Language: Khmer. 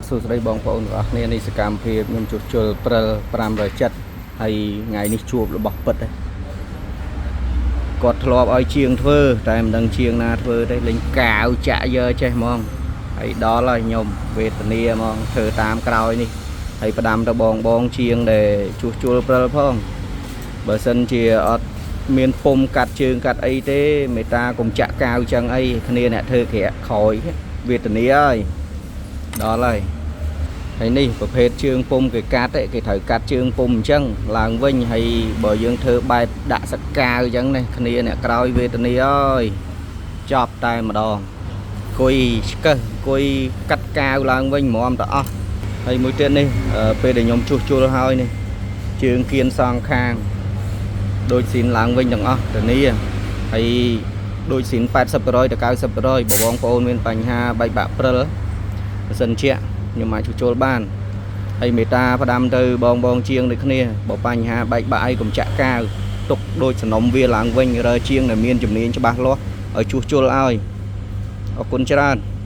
សួស្តីបងប្អូនទាំងអស់គ្នានេះសកម្មភាពខ្ញុំជួសជុលព្រិល570ហើយថ្ងៃនេះជួបរបស់ពិតហើយគាត់ធ្លាប់ឲ្យជាងធ្វើតែមិនដឹងជាងណាធ្វើទេលេងកាវចាក់យើចេះហ្មងហើយដល់ហើយខ្ញុំវេទនាហ្មងធ្វើតាមក្រោយនេះហើយផ្ដាំទៅបងបងជាងដែលជួសជុលព្រិលផងបើសិនជាអត់មានពុំកាត់ជើងកាត់អីទេមេត្តាកុំចាក់កាវចឹងអីគ្នាអ្នកធ្វើក្រាក់ក្រោយវេទនាហើយដល់ហើយ ហើយនេះប្រភេទជើងពុំគេកាត់ឯងគេត្រូវកាត់ជើងពុំអញ្ចឹងឡើងវិញហើយបើយើងធ្វើបែបដាក់សកាវអញ្ចឹងនេះគ្នាអ្នកក្រោយវេទនាអើយចប់តែម្ដងអង្គុយឆ្កឹះអង្គុយកាត់កាវឡើងវិញហ្មងទៅអស់ហើយមួយទៀតនេះពេលដែលខ្ញុំជួសជុលហើយនេះជើងគៀនសងខាងដូចស៊ីនឡើងវិញទាំងអស់ធានាហើយដូចស៊ីន80%ទៅ90%បើបងប្អូនមានបញ្ហាបែកបាក់ព្រិលបើសិនជាខ្ញុំអាចជួសជុលបាន ហើយមេត្តាផ្ដាំទៅបងបងជាងដូចគ្នាបើបញ្ហាបែកបាក់អីកុំចាក់កាវទុកដូចសំណុំវាឡើងវិញរើជាងដែលមានជំនាញច្បាស់លាស់ឲ្យជួសជុលឲ្យអរគុណច្រើន។